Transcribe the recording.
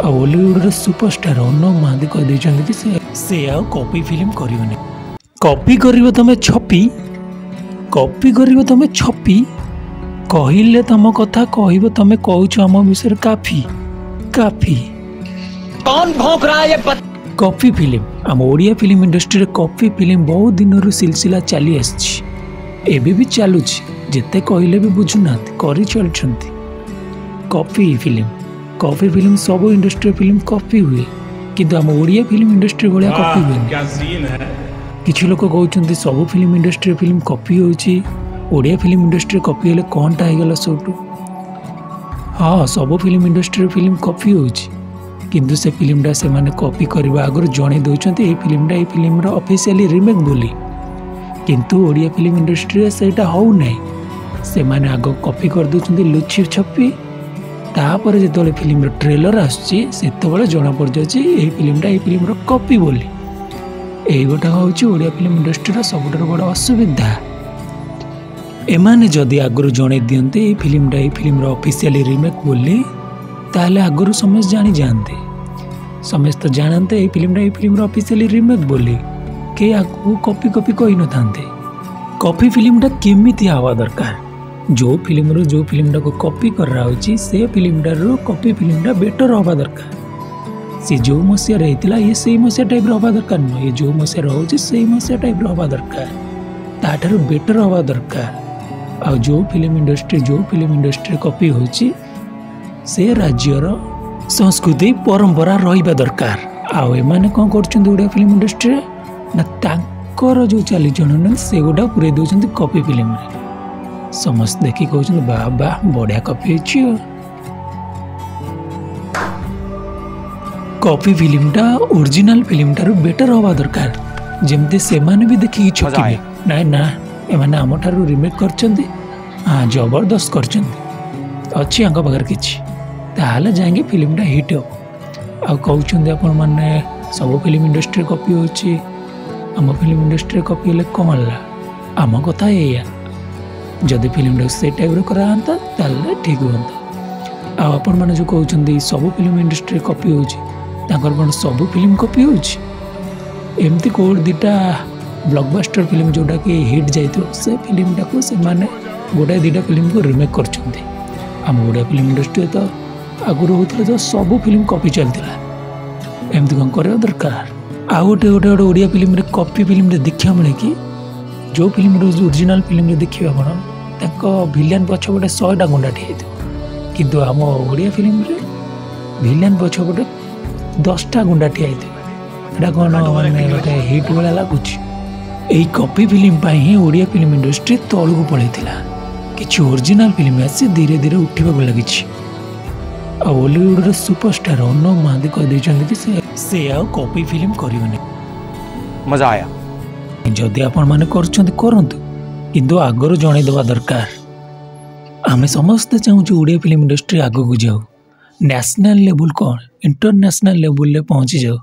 ଆଉ ଓଲିଉଡ଼ର ସୁପରଷ୍ଟାର ଅନୁଭବ ମହାନ୍ତି କହିଦେଇଛନ୍ତି କି ସେ ଆଉ କପି ଫିଲ୍ମ କରିବନି। କପି କରିବ ତମେ ଛପି, କପି କରିବ ତମେ ଛପି, କହିଲେ ତମ କଥା କହିବ ତମେ କହୁଛ ଆମ ବିଷୟରେ କାଫି କାଫି। କପି ଫିଲ୍ମ ଆମ ଓଡ଼ିଆ ଫିଲ୍ମ ଇଣ୍ଡଷ୍ଟ୍ରିରେ କପି ଫିଲ୍ମ ବହୁତ ଦିନରୁ ସିଲସିଲା ଚାଲି ଆସିଛି, ଏବେ ବି ଚାଲୁଛି। ଯେତେ କହିଲେ ବି ବୁଝୁନାହାନ୍ତି, କରି ଚାଲୁଛନ୍ତି। କପି ଫିଲ୍ମ, କପି ଫିଲ୍ମ ସବୁ ଇଣ୍ଡଷ୍ଟ୍ରି ଫିଲ୍ମ କପି ହୁଏ, କିନ୍ତୁ ଆମ ଓଡ଼ିଆ ଫିଲ୍ମ ଇଣ୍ଡଷ୍ଟ୍ରି ଭଳିଆ କପି ହୁଏନି। କିଛି ଲୋକ କହୁଛନ୍ତି ସବୁ ଫିଲ୍ମ ଇଣ୍ଡଷ୍ଟ୍ରି ଫିଲ୍ମ କପି ହେଉଛି, ଓଡ଼ିଆ ଫିଲ୍ମ ଇଣ୍ଡଷ୍ଟ୍ରି କପି ହେଲେ କ'ଣଟା ହେଇଗଲା ସବୁଠୁ? ହଁ, ସବୁ ଫିଲ୍ମ ଇଣ୍ଡଷ୍ଟ୍ରିର ଫିଲ୍ମ କପି ହେଉଛି, କିନ୍ତୁ ସେ ଫିଲ୍ମଟା ସେମାନେ କପି କରିବା ଆଗରୁ ଜଣେଇ ଦେଉଛନ୍ତି ଏଇ ଫିଲ୍ମଟା ଏଇ ଫିଲ୍ମର ଅଫିସିଆଲି ରିମେକ୍ ବୋଲି। କିନ୍ତୁ ଓଡ଼ିଆ ଫିଲ୍ମ ଇଣ୍ଡଷ୍ଟ୍ରିରେ ସେଇଟା ହେଉନାହିଁ। ସେମାନେ ଆଗ କପି କରିଦେଉଛନ୍ତି ଲୁଚି ଛପି, ତାପରେ ଯେତେବେଳେ ଫିଲ୍ମର ଟ୍ରେଲର ଆସୁଛି ସେତେବେଳେ ଜଣାପଡ଼ିଯାଉଛି ଏଇ ଫିଲ୍ମଟା ଏଇ ଫିଲ୍ମର କପି ବୋଲି। ଏଇ ଗୋଟାକ ହେଉଛି ଓଡ଼ିଆ ଫିଲ୍ମ ଇଣ୍ଡଷ୍ଟ୍ରିର ସବୁଠାରୁ ବଡ଼ ଅସୁବିଧା। ଏମାନେ ଯଦି ଆଗରୁ ଜଣେଇ ଦିଅନ୍ତେ ଏଇ ଫିଲ୍ମଟା ଏଇ ଫିଲ୍ମର ଅଫିସିଆଲି ରିମେକ୍ ବୋଲି, ତାହେଲେ ଆଗରୁ ସମସ୍ତେ ଜାଣିଯାଆନ୍ତେ, ସମସ୍ତେ ଜାଣନ୍ତେ ଏଇ ଫିଲ୍ମଟା ଏଇ ଫିଲ୍ମର ଅଫିସିଆଲି ରିମେକ୍ ବୋଲି, କେହି ଆଗକୁ କପି କପି କହିନଥାନ୍ତେ। କପି ଫିଲ୍ମଟା କେମିତି ହେବା ଦରକାର? ଯେଉଁ ଫିଲ୍ମରୁ ଯେଉଁ ଫିଲ୍ମଟାକୁ କପି କରାହେଉଛି ସେ ଫିଲ୍ମଟାରୁ କପି ଫିଲ୍ମଟା ବେଟର୍ ହେବା ଦରକାର। ସେ ଯେଉଁ ମସିହାରେ ହେଇଥିଲା ଇଏ ସେଇ ମସିହା ଟାଇପ୍ର ହେବା ଦରକାର ନୁହଁ, ଇଏ ଯେଉଁ ମସିହାରେ ହେଉଛି ସେଇ ମସିହା ଟାଇପ୍ର ହେବା ଦରକାର, ତାଠାରୁ ବେଟର୍ ହେବା ଦରକାର। ଆଉ ଯେଉଁ ଫିଲ୍ମ ଇଣ୍ଡଷ୍ଟ୍ରି ଯେଉଁ ଫିଲ୍ମ ଇଣ୍ଡଷ୍ଟ୍ରିରେ କପି ହେଉଛି ସେ ରାଜ୍ୟର ସଂସ୍କୃତି ପରମ୍ପରା ରହିବା ଦରକାର। ଆଉ ଏମାନେ କ'ଣ କରୁଛନ୍ତି ଓଡ଼ିଆ ଫିଲ୍ମ ଇଣ୍ଡଷ୍ଟ୍ରିରେ ନା, ତାଙ୍କର ଯେଉଁ ଚାଲିଚଳନ ସେଗୁଡ଼ା ପୁରେଇ ଦେଉଛନ୍ତି କପି ଫିଲ୍ମରେ। ସମସ୍ତେ ଦେଖି କହୁଛନ୍ତି ବା ବା ବଢ଼ିଆ କପି ହେଇଛି। ଆଉ କପି ଫିଲ୍ମଟା ଓରିଜିନାଲ ଫିଲ୍ମଠାରୁ ବେଟର୍ ହେବା ଦରକାର, ଯେମିତି ସେମାନେ ବି ଦେଖିକି ଛକିବେ, ନାଇଁ ନା ଏମାନେ ଆମଠାରୁ ରିମେକ୍ କରିଛନ୍ତି, ହଁ ଜବରଦସ୍ତ କରିଛନ୍ତି, ଅଛି ଆଙ୍କ ପାଖରେ କିଛି, ତାହେଲେ ଯାଇକି ଫିଲ୍ମଟା ହିଟ୍ ହେବ। ଆଉ କହୁଛନ୍ତି ଆପଣମାନେ ସବୁ ଫିଲ୍ମ ଇଣ୍ଡଷ୍ଟ୍ରିରେ କପି ହେଉଛି, ଆମ ଫିଲ୍ମ ଇଣ୍ଡଷ୍ଟ୍ରିରେ କପି ହେଲେ କ'ଣ ହେଲା? ଆମ କଥା ଏଇଆ, ଯଦି ଫିଲ୍ମଟାକୁ ସେଇ ଟାଇପ୍ର କରାହୁଅନ୍ତା ତାହେଲେ ଠିକ୍ ହୁଅନ୍ତା। ଆଉ ଆପଣମାନେ ଯେଉଁ କହୁଛନ୍ତି ସବୁ ଫିଲ୍ମ ଇଣ୍ଡଷ୍ଟ୍ରିରେ କପି ହେଉଛି, ତାଙ୍କର କ'ଣ ସବୁ ଫିଲ୍ମ କପି ହେଉଛି? ଏମିତି କେଉଁ ଦୁଇଟା ବ୍ଲକବାଷ୍ଟର ଫିଲ୍ମ ଯେଉଁଟାକି ହିଟ୍ ଯାଇଥିବ ସେ ଫିଲ୍ମଟାକୁ ସେମାନେ ଗୋଟାଏ ଦୁଇଟା ଫିଲ୍ମକୁ ରିମେକ୍ କରିଛନ୍ତି। ଆମ ଓଡ଼ିଆ ଫିଲ୍ମ ଇଣ୍ଡଷ୍ଟ୍ରିରେ ତ ଆଗରୁ ହେଉଥିଲା ତ ସବୁ ଫିଲ୍ମ କପି ଚାଲିଥିଲା, ଏମିତି କ'ଣ କରିବା ଦରକାର? ଆଉ ଗୋଟେ ଗୋଟେ ଗୋଟେ ଓଡ଼ିଆ ଫିଲ୍ମରେ କପି ଫିଲ୍ମରେ ଦେଖିବାକୁ ମିଳେ କି ଯେଉଁ ଫିଲ୍ମର ଓରିଜିନାଲ୍ ଫିଲ୍ମରେ ଦେଖିବେ ଆପଣ ତାଙ୍କ ଭିଲିଆନ୍ ପଛପଟେ 100ଟା ଗୁଣ୍ଡା ଠିଆ ହେଇଥିବ, କିନ୍ତୁ ଆମ ଓଡ଼ିଆ ଫିଲ୍ମରେ ଭିଲିଆନ୍ ପଛପଟେ 10ଟା ଗୁଣ୍ଡା ଠିଆ ହେଇଥିବ। ଏଇଟା କ'ଣ ମାନେ ଗୋଟେ ହିଟ୍ ଭଳିଆ ଲାଗୁଛି? ଏଇ କପି ଫିଲ୍ମ ପାଇଁ ହିଁ ଓଡ଼ିଆ ଫିଲ୍ମ ଇଣ୍ଡଷ୍ଟ୍ରି ତଳକୁ ପଳେଇଥିଲା। କିଛି ଓରିଜିନାଲ୍ ଫିଲ୍ମ ଆସି ଧୀରେ ଧୀରେ ଉଠିବାକୁ ଲାଗିଛି। ଆଉ ଓଲିଉଡ଼ର ସୁପରଷ୍ଟାର ଅନୁଭବ ମହାନ୍ତି କହିଦେଇଛନ୍ତି କି ସେ ଆଉ କପି ଫିଲ୍ମ କରିବନି। ମଜା ଆୟା। ଯଦି ଆପଣମାନେ କରୁଛନ୍ତି କରନ୍ତୁ, କିନ୍ତୁ ଆଗରୁ ଜଣେଇଦେବା ଦରକାର। ଆମେ ସମସ୍ତେ ଚାହୁଁଛୁ ଓଡ଼ିଆ ଫିଲ୍ମ ଇଣ୍ଡଷ୍ଟ୍ରି ଆଗକୁ ଯାଉ, ନ୍ୟାସନାଲ୍ ଲେବୁଲ୍ କ'ଣ ଇଣ୍ଟରନ୍ୟାସନାଲ୍ ଲେବୁଲ୍ରେ ପହଞ୍ଚିଯାଉ।